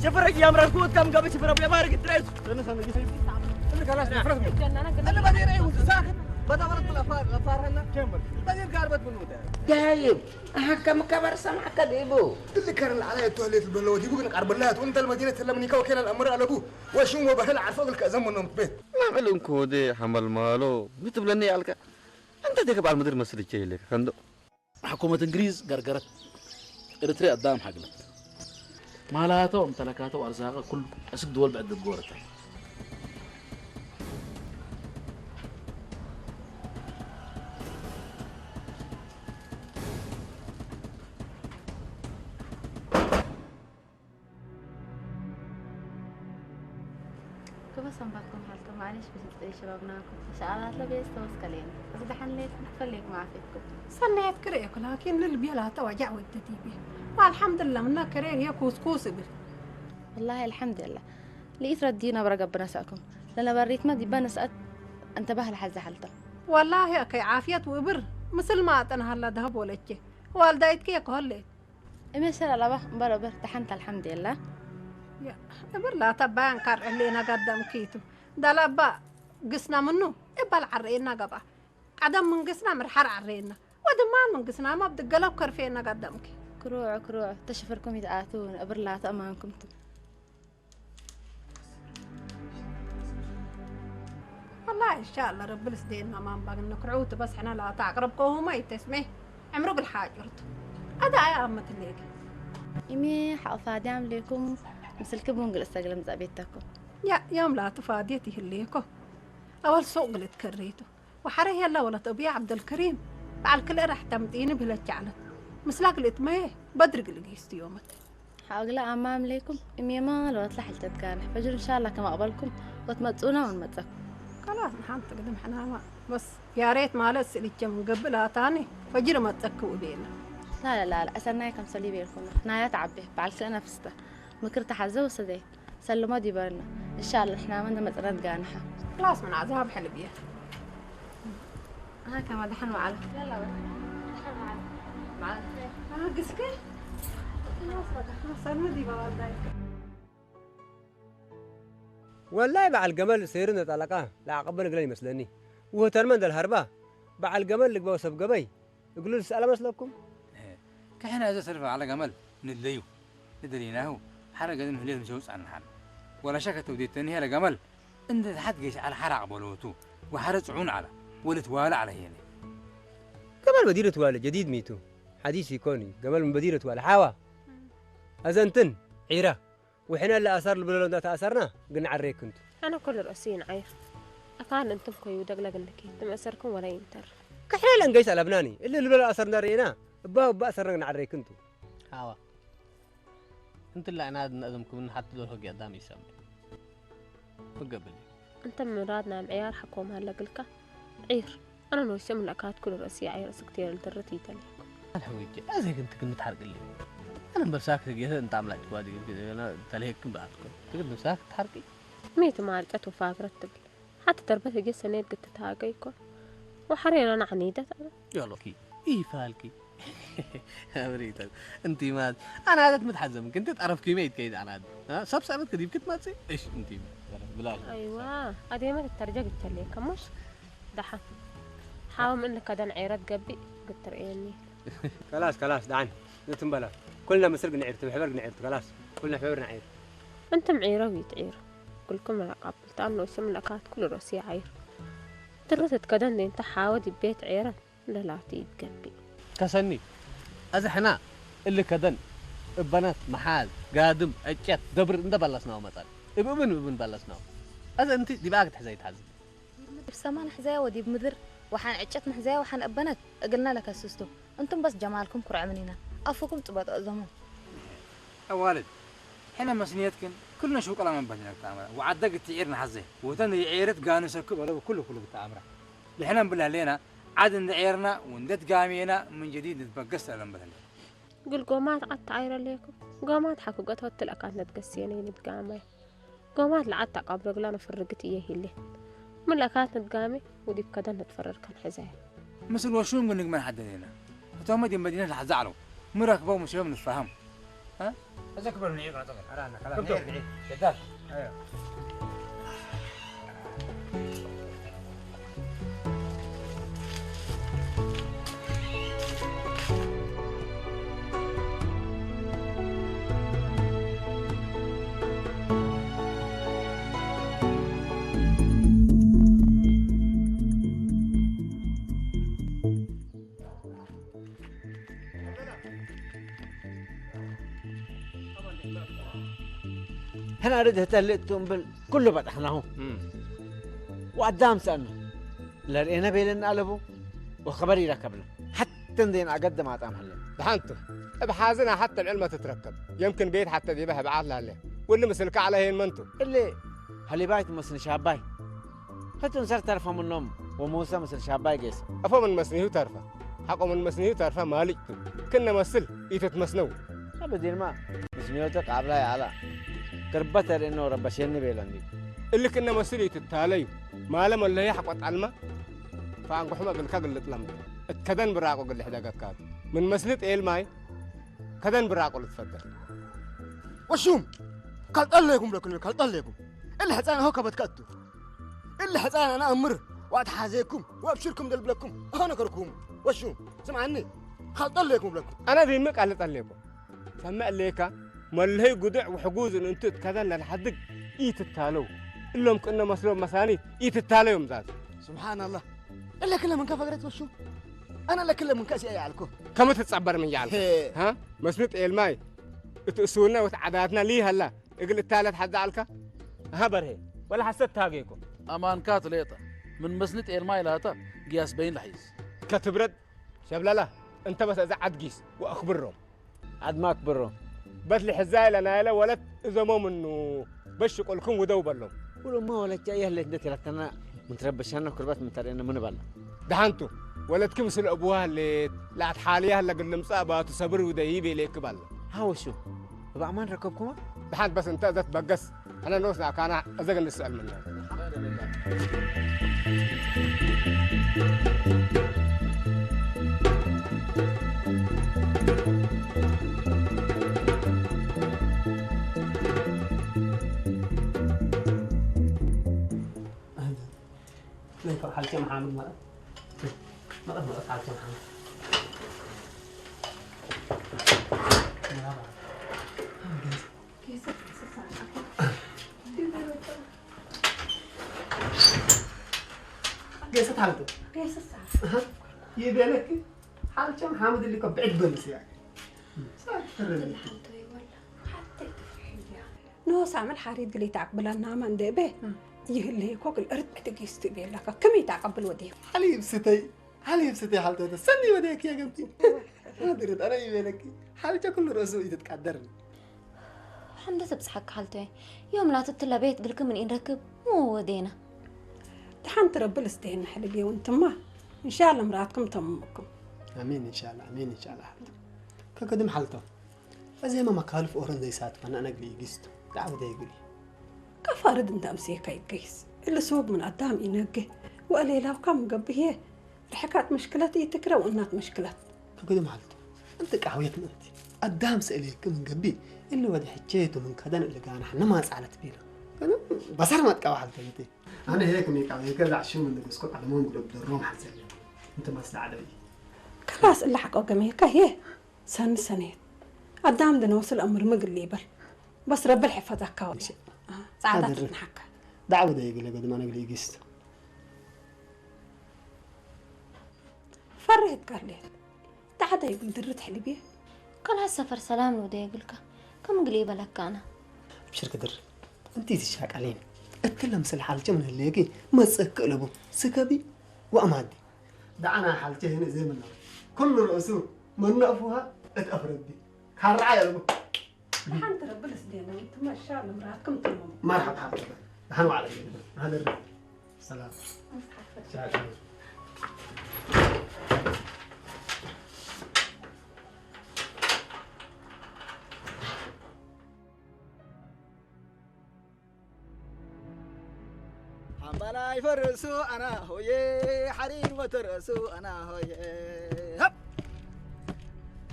شفرك يا مرة الكوت كم قبل شفرك يا مارك التريس. أنا سامي جسمي. أنا خلاص نفرت. أنا بدير أي وزا. بدأ ولد بالأفار أفار هنا. كم بدير قاربت بالموتى. دايب. أها كم كبر سمع كذيبو. اللي كان على التواليت البلوة دي بقول قرب الله وأنت المدينة لما نيكا وكيل الأمر على أبوه. وشو ما بحل عرفه بالكأزم منهم بيت. ما ملون كودي حمل مالو. بتبلني على أنت ديك بعد مدير مسجد شيء لك خندق. ሕኩመት እንግሊዝ ገርገረት እርትርያ ኣዳም ሓግለት ማላቶ እምተለካቶ ኣርዛቀ ኩሉ ቀስግ ድወል ብዕድ ጎረተ ክፉእ ሰንበትኩም ሓልኩም፣ ማዕሌሽ ብዝጽሪ ሽባብናኩም። ኢንሻኣላህ ለቤት ዝተወስከለየን። እዚ ደሓን ለይት ክፈለይኩም ዓፊትኩም። ሰናየት ክርእየኩ ላኪን ልልብየ ላተ ወጃዕ ወደ ዲቤ። والحمد لله ምና ከሬር የኩስኩስ እብል። والله الحمد لله. لقيت ردي نبرة قبنا سأكم. لأن بريت ما دي بان سأت أنت بهل حزة حالته. والله يا كي عافية وإبر. مثل ما أتنا هلا دهب ولتشي. والدايت كي يكهلت. እመሰል ኣላባ እምበር እበር ተሓንት ኣልሓምዱሊላህ። እብር ላታ ባያን ካር ዕሌና ጋዳም ኪቱ ዳላባ ግስና ምኑ እባል ዓረኤና ገባ ዓደም መንግስና ምርሓር ዓረኤና ወድማን መንግስና ማብ ድገለው ከርፌና ጋዳምኪ። ክሩዕ ክሩዕ ተሽፈርኩም ይትኣቱ እብር ላታ እማንኩምቱ። والله إن شاء الله رب السدينا ما نبغى نكرعوت بس حنا لا تعقرب كوهما يتسمي عمرو بالحاجرت. هذا يا أمة الليل. إمي حافظ يعمل لكم مثل كبون قل استقلم زابيتكم. يا يوم لا تفاديتي هليكو. أول سوق اللي تكريته. وحره يلا ولا تبيع عبد الكريم. بعد كل رح تمتيني بلا جعلت. مسلاك اللي تميه بدرق اللي قيست يومك. ሓወግላ ኣማም ለይኩም እሜማ ለወትላ ሕልተት ጋር ፈጅር እንሻላ ከማቕበልኩም ወትመጹና ወንመጸኩም። خلاص ንሓንቲ ቅድም ሕናማ በስ ያሬት ማለት ስልቸ ምንገብእ ላታኒ ፈጅር መጸክ ውቤላ። ላላላ ኣሰናይ ከም ሰሊ ቤልኩም ናያ ተዓቤ በዓል ክልእ ነፍስተ ምክር ተሓዘ ወሰደይ ሰልሞ ዲበርና እንሻላ ንሕና መን መጽና ትጋንሓ። خلاص ምን ዓዛብ ሕልብ እየ። ها كما دحن معلم. يلا بس. دحن معلم. معلم. ها قسكي. خلاص بقى. خلاص أنا دي بقى والله. ወላይ በዓል ገመል ሰይሩ ነጠለቃ ለዓቐበ ንግለን ይመስለኒ። ውህተርመ እንደልሃርባ በዓል ገመል ልግበው ሰብ ገበይ እግሉ ልስኣለ መስለኩም? ክሕነ እዚ ሰልፈ በዓል ገመል ንድለዩ ንደለይናሁ ሓረ ገዝን ህሌት ምስ የውፅኣና ሓል ወላ ሸከ ተውዴት ተንሄለ ገመል እንደ ተሓት ገይሽ ዓለ ሓራቕ በለወቱ ወሓረ ጽዑን ዓለ ወለት ዋለ ዓለ ሄለ። ገመል በዲር ትዋለ ጀዲድ ሚቱ። ሓዲስ ይኮን እዩ። ገመል ምን በዲነት ዋላ ሓዋ። ኣዘንትን ዒራ። ውሕና ለኣሳር ልብለሎ እንዳተኣሳርና ግን ዓረይክንቱ። ኣነ ኩሉ ርእሲ ይንዓይር። ኣካል እንትም ኮዩ ደግለግ እንድኪ ትመሰርኩም ወላ ይንተር። ክሕለለ እንገይስ ኣለብናኒ። እሊ ልብለሎ ኣሳር እንዳርኤና። እባ እባ ኣሰርና ግን ዓረይክንቱ። ሓዋ። እንት ላዕና ድነእዘምኩምን ሓቲ ዶርሆ ጊያዳም ይሰምዕ። ምገብል። እንተ ምራድ ናይ ምዕያር ሓኮም ኣለግልካ። ዒር። ኣነ ንወሸም ለካት ኩሉ ርእሲ ዓይር ስክቴር ልትርት ይተልኩ። ኣልሐዊጀ፣ ኣዘ ግን ትግን ምትሓርቅልኝ። ኣነ እምበር ሳክ ተጌሰ እንተ ኣምላጭ ጓዲ ግን ተልሄክም ብኣትኩ። ትግን ሳክ ትሓርቂ። ሜት ማርጨት ወፋግረት ትብል። ሓቲ ተርበት ሄጌ ሰኔት ግትታገይ እኮ። ወሓሬና ናዕኒደት ኣነ። ያሎኪ፣ ይፋልኪ። ኣብሪተን። እንቲ ማት፣ ኣናደት ምትሓዘም፣ ክንት ጠረፍኪ መይት ከይድ ኣናድ። እ? ሰብ ሰበት ክዲብ ክትመጽእ? እሽ፣ እንቲ ማት። ብላሽ። ኣይዋ፣ ኣዴመት ተርጀ ግተልየ፣ ከሞሽ? ደሓን። ሓወም እንከደን ዔረት ገቢእ ግትርእየኒ። ከላስ፣ ከላስ፣ ደሓን። ንትንበላ። ኩልና ምስር ግንዒርቱ፣ ብሕበር ግንዒርቱ፣ ከላስ። ኩልና ብሕበር ንዓይር። እንቱም ዒረው ይትዒር። ኩልኩም መራቃብልታን ንኡሽም ለካት ኩሉ ርእሲ ይዓይር። ትርት እትከደን ዴንተ ሓወ ዲብ ቤት ዔረት ለላቲ ይትገቢእ። ከሰኒ፣ እዚ ሕና እሊ ከደን እበነት መሓዝ፣ ጋድም፣ ዕጨት፣ ደብር እንደ በለስናው መጠን፣ እብ እብን እብን በለስናው። እዚ እንቲ ዲብ ኣግድ ሕዘ ይትሓዝን። ዲብ ሰማ ንሕዘያ ወዲብ ምድር፣ ወሓን ዕጨት ንሕዘያ ወሓን እበነት፣ እግልና ለከስስቱ። እንቱም በስ ጀማልኩም ኩርዐ ምኒና፣ ኣፉኩም ጽበጦ እዘሙ። ኣዋልድ፣ ሕነ መስንየትክን፣ ክልነ ሹቅ ለመንበት ነርታ ኣመራ። ወዓደግ እትዒር ንሓዘ፣ ወተን የዔርት ጋኑ ሰክብ ኣለቡ ኩሉ ኩሉ ብታ ኣምራ። ልሕነ እምብላ ሌና፣ ዓድ እንደ ዔርና፣ ወንደት ጋሜና፣ ምን ጀዲድ ንትበገስ ኣለም በለለ። ግል ጎማት ዓድ ተዓይረ ሌኩም። ጎማት ሓኩ ገት ወትል ኣካት ነትገስየነ ይንትጋማይ። ጎማት ለዓድ ተቃብ ረግላ ነፍርግት እየ ሂሌ። ምን ለካት ነትጋሜ፣ ወዲብ ከደን ነትፈረር ከን ሕዛይ። ምስል ወሹም ግን ንግመን ሓደሌና። እቶም መዲን መዲነት ለሓዛ ዓለው። ምረክበው ምስሎም ንፋሃም። እ? ተዘክበሩ ንዒ ቃጠሎ። ኣራና፣ ከላ፣ ክብቶ። ንዒ፣ ንዒ። ሸዳድ። ኣዮ። ሕና ርድ ህተልእ እቱ እምብል ኩሉ በጣሕናሁ። እም። ወኣዳም ሰእኑ ለርኤነ ቤለና ኣለቡ ወኸበር ይረከብና። ሓተ እንዴን ኣገደ ማጣም ህለ። ደሓንቱ፣ እብ ሓዝና ሓተ እብ ዕልመ ትትረከብ። የምክን ቤት ሓተ ዲበ ህብዓት ላለ። ወሊ ምስልካ ዓለ ሄን መንቱ። እሌ ሀሊባይት መስኒ ሻባይ። ህቱ እንሰር ተርፈ ምኖም ወሙሰ ምስል ሻባይ ጌሰ። እፎ ምን መስኒሁ ተርፈ፣ ሐቆ ምን መስኒሁ ተርፈ ማልጭቱ። ክነ መስል ኢትትመስነው። ሰብ ዲርማ ምስኒዮተ ቃብላ ያላ። ክርበተ ርእኖ ረበሸኒ ቤለ እንዲ። እሊ ክነ መስል ኢትታለዩ። ማለ መለየ ሐቆ ጣልማ። ፈኣንጎሕመ እግልካ ግልጥ ለምበ። እት ከደን ብራቆ ግልሕ ደገካት። ምን መስሊ ጤል ማይ ከደን ብራቆ ልትፈደል። ወሹም ካልጠለይኩም ብለኩም፣ ካልጠለይኩም። እሊ ሕፃን ኣሆ ከበትካ እቱ። እሊ ሕፃን ኣነ ኣምር ወኣትሓዘኩም ወኣብሽርኩም ደልብለኩም ኣሆ ነገርኩም። ወሹም ስምዓኒ፣ ካልጠለይኩም ብለኩም። ኣነ ዲሚ ቃል ጠለይኩም። ሰምዕ ሌካ፣ መለይ ጉድዕ ውሕጉዝ እንእንቱ እት ከደን ለልሓድግ ኢትታለው። እሎም ክእነ መስሎም መሳኒት ኢትታለዮም ዛት። ስብሓንላህ። እለ ክለ ምንከ ፈግረት ወሹም። ኣነ እለ ክለ ምንከ እሲኣ ይኣልኮ። ከም ትጸበር ምን ይኣልኮ? ሄ። ሃ? መስሉ ጤልማይ። እት እሱና ወት ዓዳትና ሊሃላ። እግል እታለት ሓዛ ኣልካ? ኣሃ በርሄ። ወላ ሓሰት ታጌኮ። ኣማንካ ትሌጠ። ምን መስኒ ጤልማይ ላታ። ግያስ በይን ለሒዝ። ከትብረድ ሸብለላ። እንተ በሰ እዛ ዓድጊስ ወኣኽብሮም። ኣድማክ ብሮ። በት ልሕዛይ ለናይለ ወለት እዘሞ ምኑ በሽ ቁልኩም ውደው በሎም። ቁልማ ወለቻ የህለት እንደ ትላተና ምን ትረብሻና ኩርበት ምን ተርእየና ምን ባላ። ደሓንቱ ወለትኪ ምስል እቡዋ ህሌት ለኣትሓልያ ህለ ግልምጻ ባቱ ሰብር ውደይ ቤሌክ ባላ። ሃወሹ እብ ኣማን ረከብኩማ። ደሓንት በስ እንተ እዘት በገስ። ሕነ ንኡስ ንኣካና እዘግ እንስአል ምና። ለይቶ ሓልቼ መሓመድ ማለት። መቐት መቐት ሓልቼ መሓመድ። መርሃባ። ገሰት ሓለቱ። ገሰት ሓለቱ። ኣሃ። ይቤለኪ። ሓልቸም ሓመድ እሊ እኮ ብዕድ በልስ እያ። ሳት ትረድ። ንሆ ሳምን ሓሪት ግሊ ተዓቅብለና መንደበ ይህልህ እኮ ክል እርጥ ትግስት ቤላካ ከመይ ተዓቅብል ወዲህ ሓሊብ ስተይ ሓሊብ ስተይ ሓልተተ ሰኒ ወዲህ ኪያ ገብቲ። ድርት ኣነ ይበለኪ ሓልቸ ኩሉ ርእሱ ይትትቃደር። ሓምደ ተብጽሓካ ሓልቶይ ዮም ናትትላ ቤት ግልክም ንኢንረክብ። ወዴና ደሓን ትረብል ስተየና ሕልል የውንትማ። እንሻላ ምራትኩም ተምምኩም። ኣሜን እንሻላ ኣሜን እንሻላ ሓልቶ። ከከድም ሓልቶ። እዚ የማማ ካልፍ ኦረን ዘይሳት ፈና ነግሊ ይግስቱ። ዳዕብ ዘይግሊ። ከፋርድ እንተ ኣምሴካ ይገይስ። እሊ ስውብ ምን ኣዳም ይነግህ። ወእሌላውካ ምገብህየ። ርሕካት ምሽክለት ኢትክረ ወእናት ምሽክለት። ከገደ መዓልቱ። እንተ ቃውየት ምእንቲ። ኣዳም ስእሌክ ምንገቢ። እሊ ወደ ሕቼቱ ምን ከደን እሊ ጋና ሕነ ማጻለት ቢላ። ከነ በሰር ማጥቃው ሓልተ ይቴ። ኣነ ሄክ ሜቃ ሄከ ዛዕ ሽም ንጉስኩ ዓለሞን ጉደብ ደሮም ሓልተ። እንተ ማስላ ዓለቢ። ከላስ እላ ሓቆ ገሜካ ሄ። ሰኒ ሰኔት። ኣዳም ድነውስል ኣምር ምግል ይበል። በስ ረብል ሕፈዛካ ወደ። እሺ። ጻዕዳ ኣደረ። ትንሓካ። ዳዕወ ደይ ግለ ገድማ ነግሊ ይግስት። ፈርህት ካሌት። ዳዕዳ ይብል ድርት ሕልብየ። ከላስ ሰፈር ሰላም ነው ደየግልካ። ከም ግሊ ይበለካ ኣና። ኣብሽር ክድር። እንቲ ዝሻቃሌን። እትለ ምስል ሓልቸ ምን ህልየኪ መጽእ ክእለቡ። ስከቢ ወኣማዲ። ዳዕና ሓልቸ ህነ ዘይምና። ኩሉ ርእሱ መናእፉሃ እት ኣፍረቢ። ካርዓ የልቡ። ሓንቲ ረብል ስደና ትመሻ ንምራትኩም ትመሙ። መርሓባ ሓብተና። ደሓን ዋዕላ። ደሓን ርእ። ሰላም። ሻ፣ ሻ። ሓምባላይ ፈረሱ ኣና ሆየ፣ ሓሪር ሞተረሱ ኣና ሆየ። ሃብ!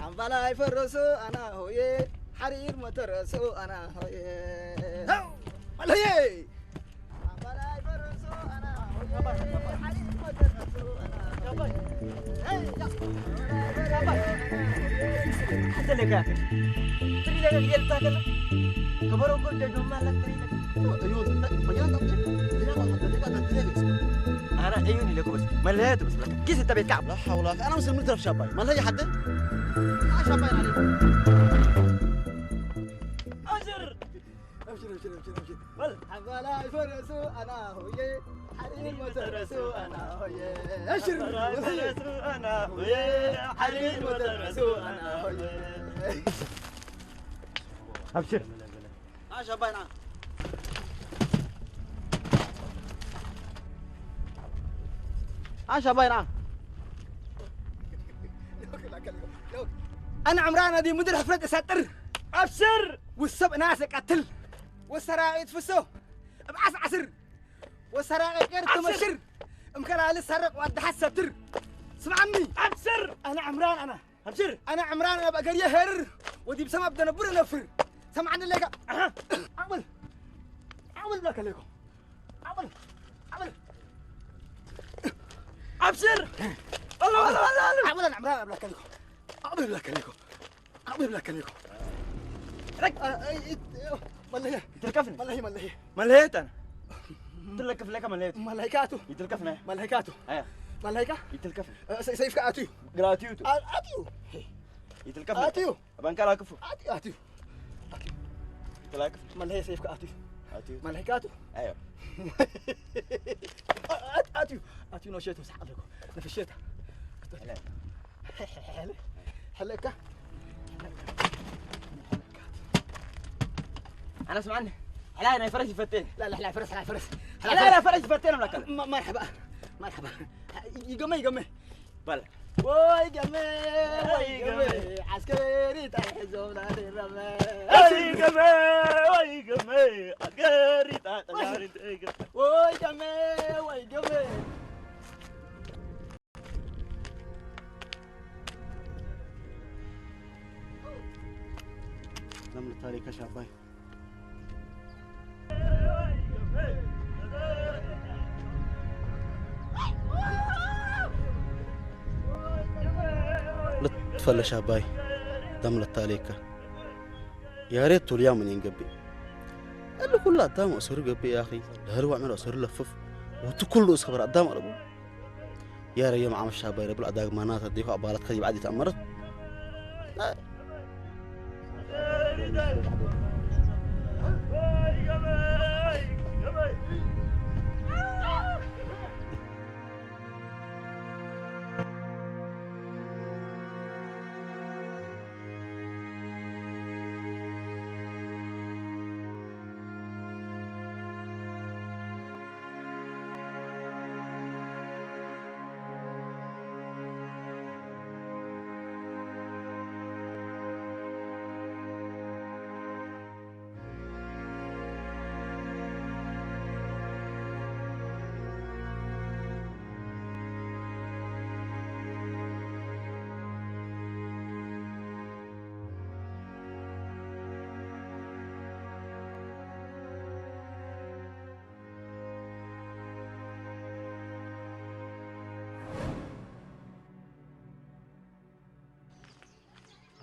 ሓምባላይ ፈረሱ ኣና ሆየ፣ ሓሪር ሞተረሱ ኣና ሆየ። ሃው! ኣልሆየ! ሓምባላይ ፈረሱ ኣና ሆየ፣ ሓሪር ሞተረሱ ኣና ሆየ። ሄይ! ሓተለካ። ትሪለካ ጌርታ ከላ። ከበሮ እኮ እንደ ዶማ አላት ትሪለካ። أنا عيوني لك بس. ما لهيت بس. كيس انت بيتكعب. لا حول ولا قوة. أنا مسلم ترف شاباي. ما لهي حد. ما شاباي عليك. أبشر. أبشر، أبشر، أبشر، أبشر. بل. عبالا الفرس أنا هوي. حرير مترس أنا هوي. أبشر. عبالا الفرس أنا هوي. حرير مترس أنا هوي. أبشر. عاش أباي نعم. عاش أباي نعم. أنا عمران هذه مدير حفلة أساطير. أبشر. والسب ناس قتل. والسراقة يتفسو. ابعث عسر. والسراقة غير أبشر. تمشر. مكلا لسرق وأدحس ستر. سمعني. أبشر. أنا عمران أنا. أبشر. أنا عمران أنا بقريه هرر. ودي بسما بدنا برا نفر. سمعني لك. أها. عمل. عمل بلاك عليكم. عمل. عمل. أبشر. الله، الله، الله، الله. عمل أنا عمران بلاك عليكم. عمل بلاك عليكم. عمل بلاك عليكم. رك-، آه، آه، إيه، إيه، ملهي. يتلكفني. ملهي، ملهي. ملهيت أنا. تلكف لك ملهيت. ملهيكاتو. يتلكفني. ملهيكاتو. أيوة. ملهيكا؟ يتلكفني. آه، سي-، سيفك آتيو. قراتيو تو. آه، آتيو. يتلكفني. آتيو. أبان كلا كفو. آتيو، آتيو. آتيو. يتلكفني. ملهي سيفك آتيو. آتيو. ملهيكاتو. أيوة. آت-، آتيو. آتيو نوشيتو سحق لكم. نفشيتها. لا. حلكة. أنا اسمعني. حلاي أنا فرس يفتين. لا، لا، حلاي فرس، حلاي فرس. حلاي، لا، لا، فرس يفتين أملاك. م-، مرحبا. مرحبا. يقوم، يقوم. بل. وي قمي، وي قمي. عسكري تحزم لا ترمي. وي قمي، وي قمي. عسكري تحزم. وي قمي، وي قمي. لم نتالي كشافاي. لتفلش أباي. دم لتاليكا. يا ريت توليا من ينقبي. اللي كل أدام أسر قبي يا أخي. الهروع من أسر لفف. وتكل أسر أدام أربو. يا ريم عم الشابة يربل أداك مانات ديكو عبارات كذب عادي تأمرت.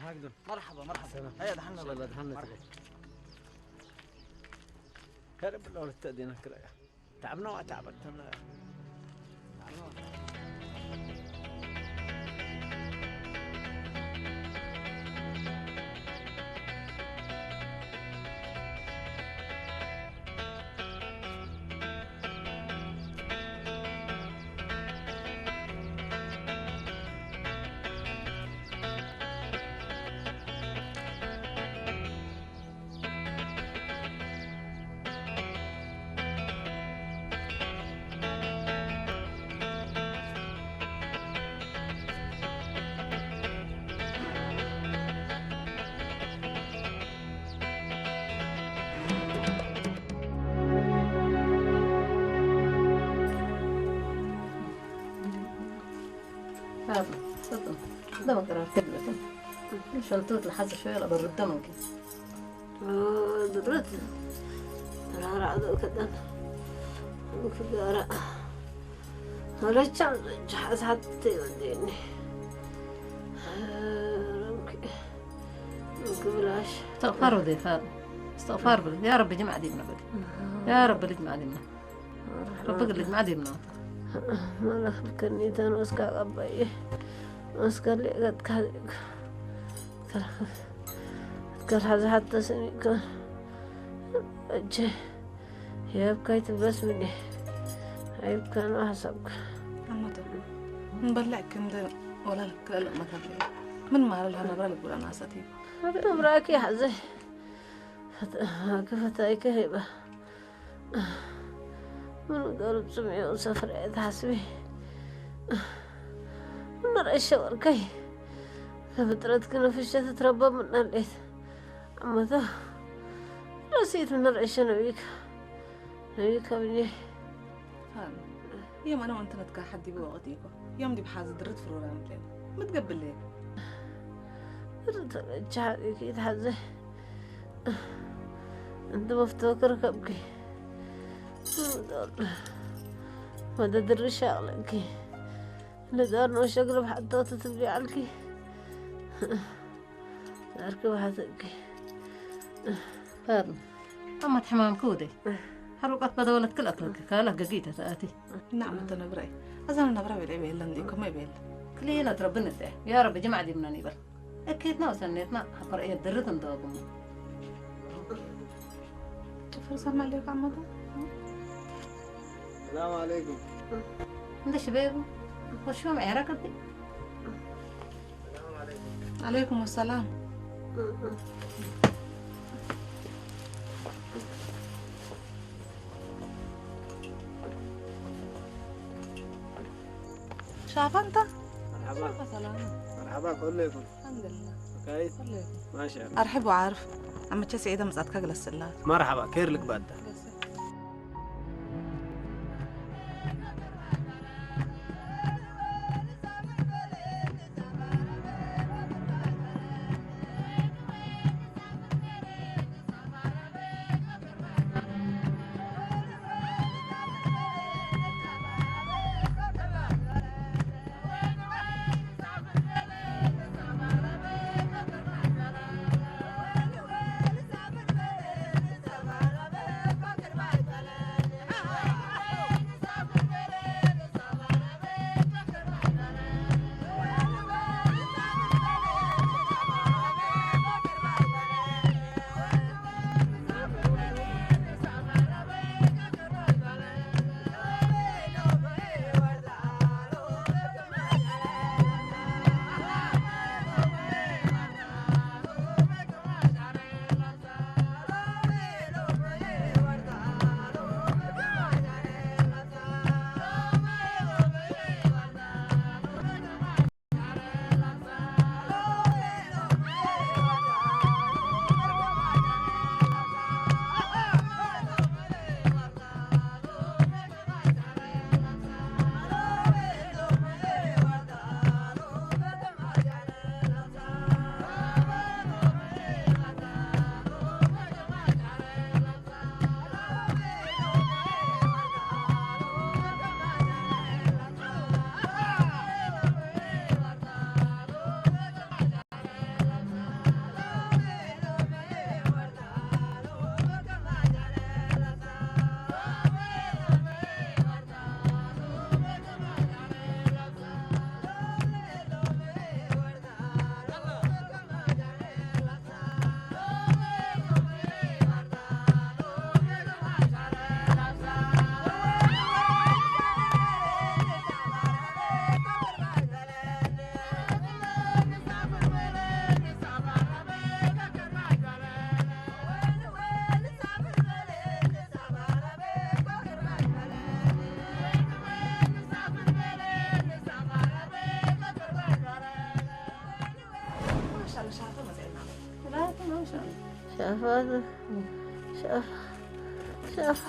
هاكدن. مرحبا، مرحبا. سلام. هيا، دحنا إن شاء الله، دحنا مرحبا. تبقى. هرب الأول التأدينة كرايا. تعبنا وتعبت. تعبنا وتعبت. فاطمة، تفضل. ده ما قرار كلمة. شلتوت لحظة شوية لبرد دمك. ድረት ተራራዕ ከጠን ክጋራ ረቻ ጃሓሳት ይወደኒ ረምኪ ክብላሽ استغفار ودي فاطمة. استغفار بل. يا رب جمع ديمنا بل. يا رب الجمع ديمنا. ربك الجمع ديمنا. مالك كنيتان واسكا قبايي. واسكا لي قد كالك. كالحز حتى سنيكا. أجي. يبكي تبس مني. يبكي أنا حسبك. أما تقول. نبلعك كم ده ولا لك لا ما تبلع. من ما لها نبرة لك ولا ناسة تيب. تبراكي حزي. فت-، كيف تايك هيبة. من قلب سمعي وسفر تحسبي. من رأي الشوركي. ففترة كنا في الشتاء تربى من الإيد. أما ذا. رسيت من رأي شنويك. نويك أبني. فاهم. يوم أنا وأنت نتكا حد يبغى وقتيكو. يوم دي بحاز درت فرورة مثلين. متقبل ليه؟ درت جهادي كي تحزي. أنت مفتوكر كبكي. ما تدري شغلك. لدار نو شغل بحطوت تبلي علكي. دارك وحدك. فاطمة. أما تحمام كودي. حروقات بدولت كل أكلك. كالك ققيتة تأتي. نعم، أنت نبري. أزال نبري بالعيب إلا نديكم ما يبين. كلينا تربنا الدعي. يا رب جمع دي من نيبر. أكيدنا وسنيتنا. حقر إيه درت ندوكم. فرصة ما عليك عمدا. السلام عليكم. عند شباب. وشو معي ركضي؟ السلام عليكم. عليكم السلام. شاف أنت؟ مرحبا. شاف سلام. مرحبا، كله يكون. الحمد لله. كويس؟ كله يكون. ما شاء الله. أرحب وعارف. عم تشسي عيدة مساعدك أجلس الله. مرحبا، كير لك بعد. ሸፋ ሸፋ ሸፋ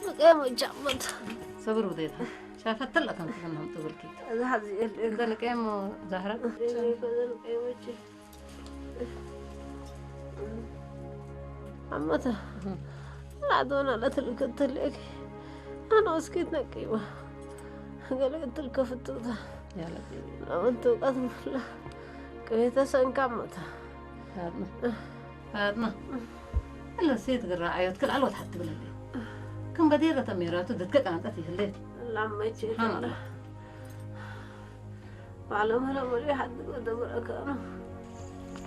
ንቀሞ ጃመት ሰብር ውዴታ ሻፈት ትልቅ ከም ትገናም ትብልኪ እዛ ሐዚ እንደልቀሞ ዛህራ አመታ ላዕዶና ለትልክትልክ አና እስኪት ነቂዋ ገለግትል ከፍቱታ ያለቢ ለምን ትውቀት ምላ ቅቤተ ሰንካ መታ ፋጥማ እለ ሴት ግራ ኣዮት ክል ኣልወት ሓት ትብለለ ከም በዴረ ተሜራቱ ድትከ ቃንቀት ይህሌት ላመቼ ሓና ባዕሎም ህለሙሉ ሓድጎ ደብረከኑ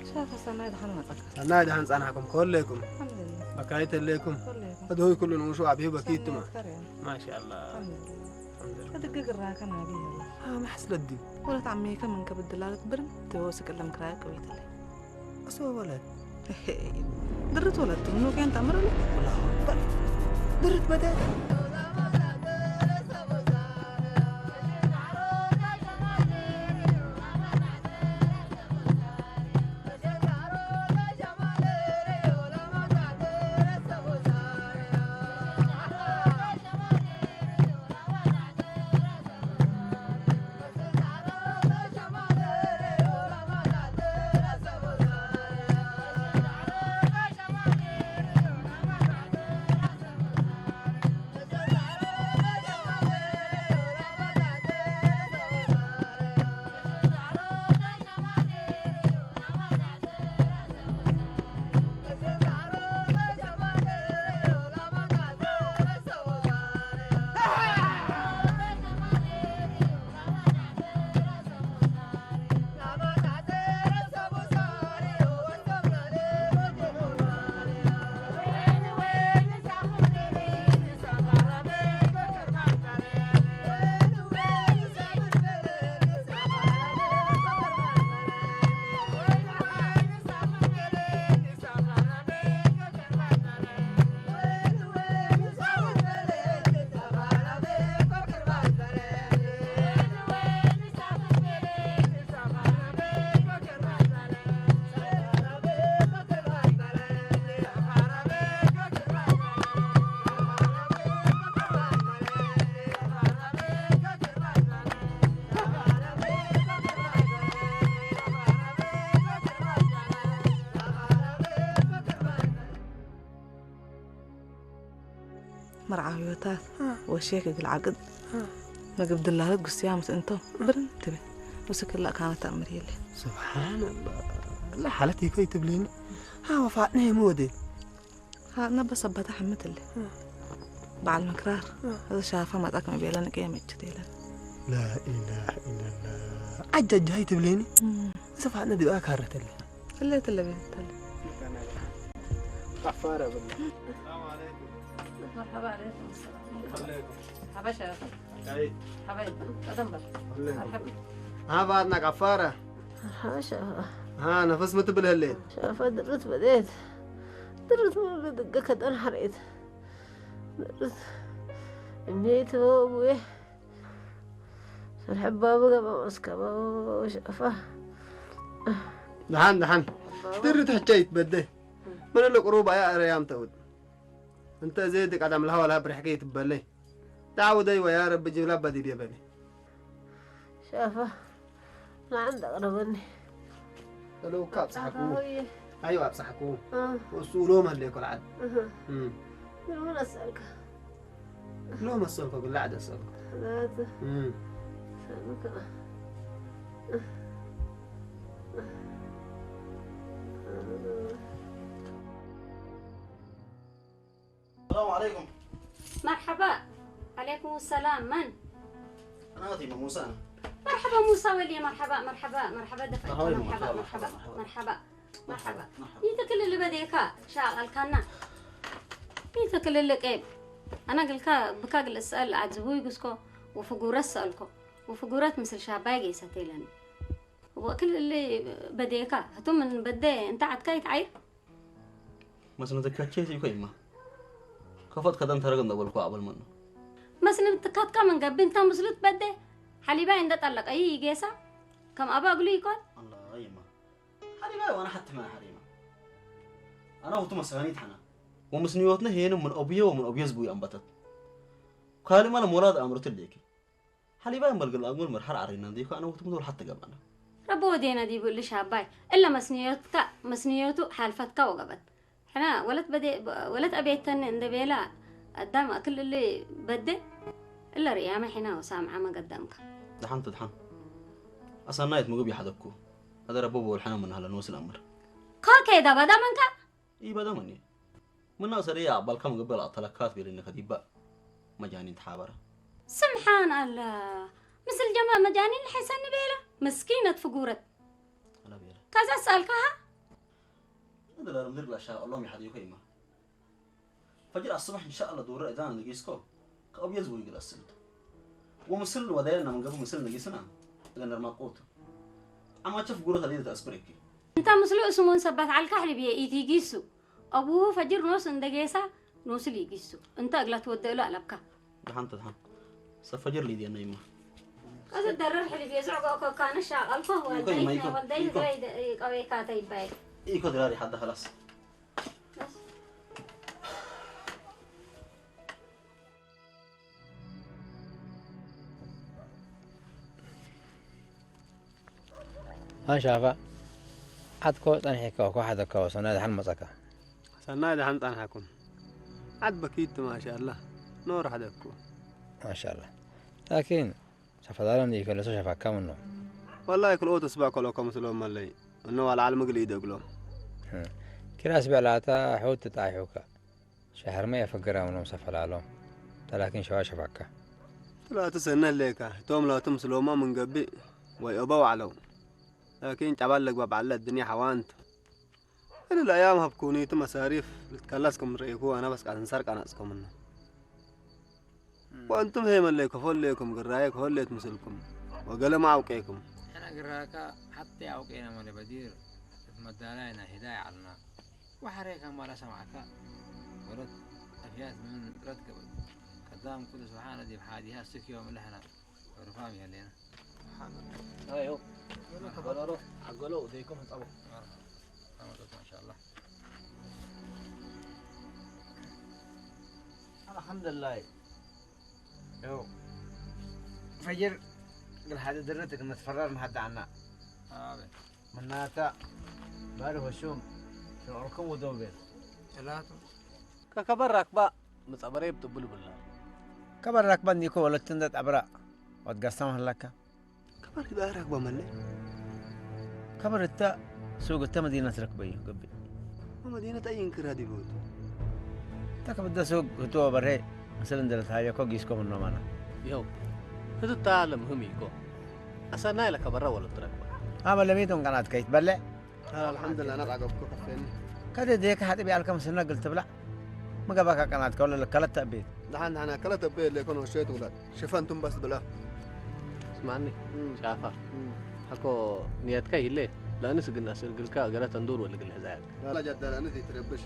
ሸፈ ሰናይ ድሓን መፀካ ሰናይ ድሓን ፃናሕኩም ከወለይኩም ኣልሐምዱሊላህ በካይት ህለይኩም ከወለይኩም እድሆይ ኩሉ ንኡሹ ኣብሂ በኪትማ ሰናይ ከርያ ማሻላ ኣልሐምዱሊላህ ኣልሐምዱሊላህ እድግግራከ ናብይ ይላ ኣመሕ ስለዲ ወለት ዓመይከ መንከ ብድላለት ብርም ትወስቅለም ክራያ ቅቤትለይ ኣሰወበለ ድርት ወለቱ ኑቄን ተምርሉ ድርት በደ መርዓውዮታት ወሼ ክግል ዓቅድ ምግብ ድላለት ጉስያ ምስ እንቶም ብርን ትብል ውስክላ ካነ ተእምር የለ ስብሓንላ ላ ሓለት ይኮይ ትብልኒ ሃወ ፋጥነ የመወደ ፋጥነ በሰበታ ሕምት እለ በዓል ምክራር እዚ ሻፋ መጣ ከም ቤለ ንቀየ መጭት የለን ላኢላህ ኢለላ ዓጃጃይ ትብልኒ እዚ ፋጥነ ድኣ ካረተለ እለ ትለበ ተለ ጠፋረ ብላ مرحبا عليكم السلام. حبشة. حبيب. حبيب. أدنبر. مرحبا. ها بعدنا قفارة. حاشا. ها نفس متبل هالليل. شافة درت بديت. درت من دقة كدن حريت. درت. ميت وابوي. سرحب بابا قبا مسكبا وشافة. دحان دحان. درت حجيت بدي. من اللي قروبة يا ريام تود. እንተ ዘይዲ ቀደም ለሃወላ ብርሕቂ ትበለይ ዳውደይ ወያ ረቢ ጅብላ በዲድ የበኒ ሸፋ ንዓንተ ቅረበኒ ተለውካ ኣብፅሓኩ ኣዮ ኣብፅሓኩ እሱ ሎም ኣለ ኮልዓድ ምን ኣሰልካ ሎም ኣሰልኮ ግላዕ ደሰልኮ السلام عليكم. مرحبا. عليكم السلام. من؟ أنا أتي موسى. مرحبا موسى ولي. مرحبا، مرحبا، مرحبا دفعت. مرحبا، مرحبا، مرحبا، مرحبا. مرحبا. مرحبا. مرحبا. يتكل اللي بديكا شاغل كنا. يتكل اللي قيم. أنا قلكا بكا قل اسأل عزبوي قسكو وفقورة سألكو. وفقورة مثل شاباي قيسة تيلن. وكل اللي بديكا. هتو من بدي انت عتكاي تعير. Mas na zakkache si ko imma. Kafat kadan tarag na wal ko abal man. Mas na tkat ka man gabbin ta muslut badde. Haliba inda talaq ay igesa. Kam aba glu ikon. Allah imma. Haliba wana hatta ma harima. ኣና ውቱ መሰጋኒ ይትሓና። ወምስንዮትና ሄኑ ምን ኦብዮ ወምን ኦብዮ ዝብዩ ኣንበተት። ካልእ ማለ ሞላድ ኣእምሮት ለይኪ። ሓሊባ እምበል ግል ኣንጎል መርሓር ዓሪና እንዲኮ ኣና ውቱ ምዞል ሓተ ገባና። ረቦ ወዴና ዲቡ እልሽ ኣባይ። እለ መስንዮትካ፣ መስንዮቱ ሓልፈትካ ወገበት። ሕና ወለት በዴ-፣ ወለት ኣቤተን እንደ ቤላ ኣዳም ኣክል እሊ በደ። እለ ርያመ ሕና ወሳምዓ መገዳምካ። ደሓን ትድሓን። ኣሰናይት ምግብ ይሓደኩ። ኣደ ረቦ በወልሓና ምናሃለ ንወስል ኣምር። ኮከ ዳባ ዳመንካ? ይበዳ መኒ። ምና ሰሪ ኣባልካ ምግብ በላ ተለካት ቤልኒ ከዲባ። መጃኒን ተሓበረ። ስምሓን ኣላ። ምስል ጀማ መጃኒን ልሐሰኒ ቤላ። ምስኪነት ፍጉረት። ኣላ ቤላ። ከዛ ሰኣልካሃ? እንደ ዳርም ድርግላ ሻ ኣሎም ይሓዲኮ ይማ። ፈጅር ኣስባሕ እንሻ ኣላ ዶረ እዛን ንጊስኮ። ከኣብየ ዝቦይ ግላ ስልት። ወምስል ወዳየና መንገቡ ምስል ንጊስና። ገነር ማቆቱ። ኣማቸፍ ጉረ ከዲነ ተኣስብረኪ። እንታ ምስሉ እስሙን ሰባት ዓልካ ሕልብየ ኢቲ ጊሱ። ኣቡ ፈጅር ኖስ እንደ ጌሳ ኖስል ይጊሱ። እንተ እግላ ትወደእሉ ኣለብካ። ደሓን ተድሓን። ሰብ ፈጅር ሊድየና ይማ። ከዚ ደረር ሕልብየ ዝዕጎ ኮካ ንሻ ቀልኮ ኢኮ ይማ ወልደይ ኢኮ። ወልደይ ኢኮ። ዝረይ ቀበይካ ተይባይ። ኢኮ ድራሪ ሓዳ ከላስ። ኣንሻፋ ዓትኮ ጸኒሕካ እኮ ሓደካ ወሰና ድሓን መጸካ። ሰናይ ድሓን ጻንሓኩም። ዓት በኪት ማሻላ ኖር ሓደኩ። ማሻላ ላኪን ሰፈዳሎ እንዲ ከለሶ ሸፋካ ምኖ። ወላሂ ክልኦ ተስባ ከሎ ከም ስሎም ኣለይ። እኖ ዋላ ዓል ምግሊ ይደግሎ። ኪራስ በላታ ሑት ትጣይሑካ። ሸህርመ የፈግር ኣምኖም ሰፈላለ። ተላኪን ሸዋ ሸፋካ። ትላቱ ሰነ ሌካ፣ ቶም ላቱ ምስሎማ ምን ገብእ ወይ ኦባ ዋዕለው። ላኪን ጫባል ለግባ ባዕለ ኣድንያ ሓዋንት። እሊ ለኣያም ሃብኩኒ፣ እቲ መሳሪፍ ልትከላስ ከም ረእይኩ፣ ኣነ በስ ቃል እንሳር ቃናጽኩምና። ወእንቱም ሄመለይ ከፈለይኩም ግራየ ከፈለየት ምስልኩም። ወገለ ማዕውቀይኩም። ሕነ ግራካ ሓቲ ኣውቄና መለ በዲር፣ እት መዳላይ ናይ ሂዳይ ዓልና። ወሐሬ ከማላ ሰማዕካ ወለት ኣፍያት ምን ጥረት ገበል። ከዳም ኩሉ ስብሓነ ዲብ ሓዲሃ ስክ ዮም ለሐና። ርፋም የሌና። ኣዮ። መርሐባ። በረሮ፣ ሓገሎ፣ ደይኮም ህንጻቦ። መርሐባ። ተመጠጥ ማሻአላህ። ኣልሐምዱሊላህ። ያው ፈጅር ግን ሓደ ድረት ግን መትፈራር መሃዳ ዓና። ኣበ። ምናታ ባሪ ሆሹም ሸዑርኩም ወደው ቤት። እላቱ። ከከበር ራክባ ምጸበረ ይብጥቡል ብላ። ከበር ራክባ እንዲኮ ወለትን ደ ጣብራ ወትጋሳም ህላካ። ከበር ራክባ መለ። ከበር እታ ሱቅ እታ መዲና ትረክበዩ ገብእ። መዲና ጣይን ክራ ዲቦት። ተከብደ ሱቅ ህቶ በርሄ ምስል እንደለታየ ኮ ጊስኮ ምኖ ማና። ይኸው ህትታ ለምህም ይኮ። ኣሰናይ ለከበራ ወለ ትረክባ። ኣመ ለሚቶም ቀናት ከይት በለ። ኣልሐምዱሊላህ፣ ናጻ ገብኩ ከፌኒ። ከደ ደየካ ሓጥብ ያልከ ምስልና ግል ትብላዕ። ምገባካ ቀናት ከውለ ለከለት ተእቤት። ደሓን ደሓን፣ ከለት ተእቤት ለኮን ወሸየት ውላድ። ሽፈንቱም በስ ብላ። ስማኒ፣ እም። ሻፋ። እም። ሓኮ ንየትካ ይለ፣ ለእንስ ግን ኣስእል ግልካ ገለ ተንዱር ወልግል ሕዛያት። ላ ጀደለ፣ እንስ ይትረብሽ።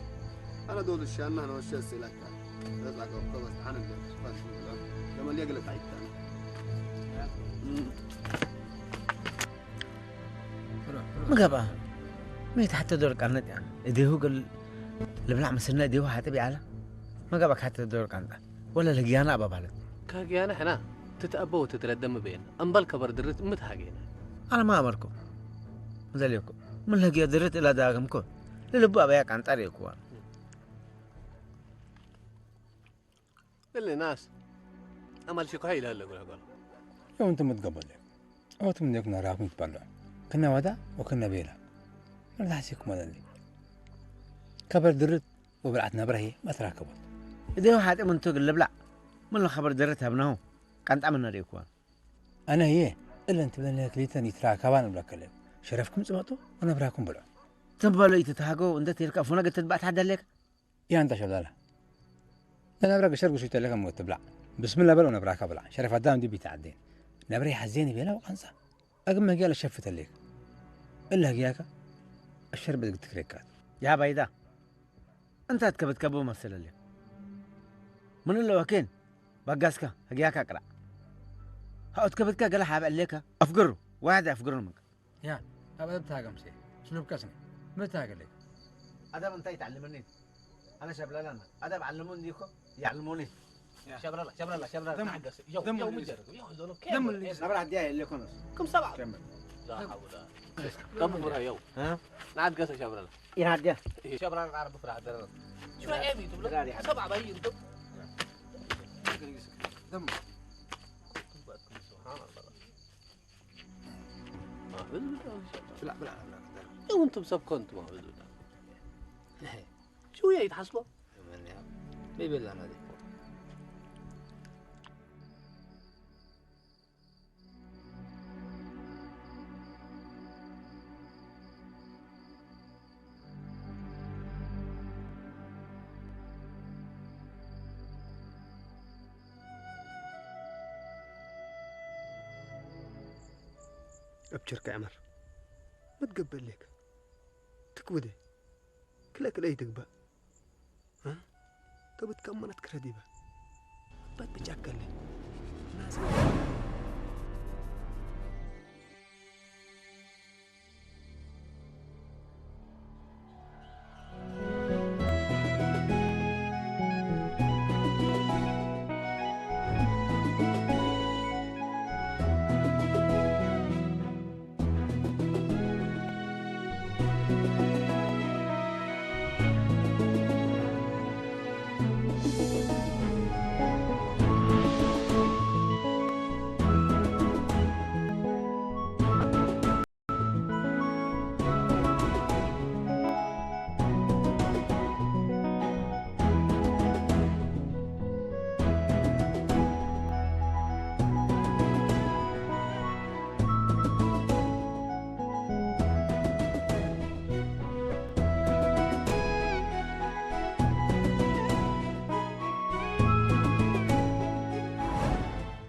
ኣነ ዶል ሻና ነው ወሸ ስላካ። ናጻ ገብኩ በስ ደሓን እንደ ሽፈንቱም ብላ። ለመልየ ግለ ታይታን። እም። ምገባ ሜት ሓተ ዶር ቃልነት እያ። እዴሁ ገል ልብላዕ ምስልና እዴሁ ሓጥብ ያለ። ምገባ ካተ ዶር ቃልጣ ወላ ለጊያና ኣባባለት። ካጊያና ሕና ትትኣበው ትትረደም በየን። እምበል ከበር ድርት ምት ሃጌና። ኣነ ማ ኣመርኩም። ምዘልየኩም። ምን ለጊያ ድርት እላ ዳግምኮ። ለልቡ ኣበያ ቃንጣር የኩዋን። እሊ ናስ ኣማል ሽኮሃ ኢላ ኣለጉ ለጎ። የው እንተ ምትገበለ። ኣወትም እንዴኩም ነራኩም ይትባለ። ክነ ወዳ ወክነ ቤላ። መርዳሕሲኩም ኣለኒ። ከበር ድርት ወብልዓት ነብረ ህየ መትራከቦት። እዴው ሓጢ ምንቱ ግልብላዕ። ምን ለኸበር ድርት ሃብናሁ። ቃንጣ ምና ደይኩዋን። ኣነ ህየ እለን ትብለኒ ክሊተን ይትራከባን እብለከለ። ሸረፍኩም ጽመጡ ወነብራኩም ብልዑ። ትበሉ ይትትሃገው እንደ ቴልካ ፉነገ ትትባዕ ትሓደሌካ። ያንታ ሸብላላ። ለነብረ ገሸር ጉሹ ተለከ ሞት ትብላዕ። ብስምላ በል ወነብራካ ብላዕ። ሸረፍ ኣዳም ዲብ ይተዓዴን። ነብረ ይሓዜን ይቤላ ወቃንጻ። ኣግመ ህግያ ለሸፍተሌክ። እለ ህግያካ ኣሸር በዝግ ትክሬካት። ያ ባይዳ። እንታት ከበትካ ብመሰለሌ። ምን እለ ወኬን ባጋስካ ህግያካ ቅላዕ። ሃኦት ከበትካ ገለ ሓበ እሌካ ኣፍግሩ። ዋሕድ ኣፍግሩ ምንካ። ያ፣ ኣብ ኣደብ ተሃገምሴ፣ ስሉብ ቀስኒ፣ ምት ተሃገለይ። ኣደብ እንታይ ትዓልመኒ? ኣነ ሸብለላና ኣደብ ዓልሙኒ እኮ ይዓልሙኒ። ሸብረላ ሸብረላ ሸብረላ ደም- ተዓገስ። ያው ደም ያው ልጅ- ምጀር ያው ዞሎ ደም ኬ- ልጅ- ኤ- ናብራ ዓዲያ የለኮነስ ከም ሰብዓ ጀምር። ዛሓውላ ከም ፍራ ያው ናዓገሰ ሸብረላ ይናዲያ ሸብረላ ዓርብ ፍራ ደረና ሽራ ኤቢ ትብሎ ሰብዓ ባይ ይንቶ ደም ብላ ብላ ብላ ያው እንቱም ሰብ ኮንቱ ማለት ነው። ሽውያ ይትሓስቦ ምን ያ በይበላና ዲ أبشرك يا عمر، ما تقبل لك. تكودي. كلا كلا يتقبل. ها؟ تبت كم مرة تكرديبا. بات بجاكلي. ناس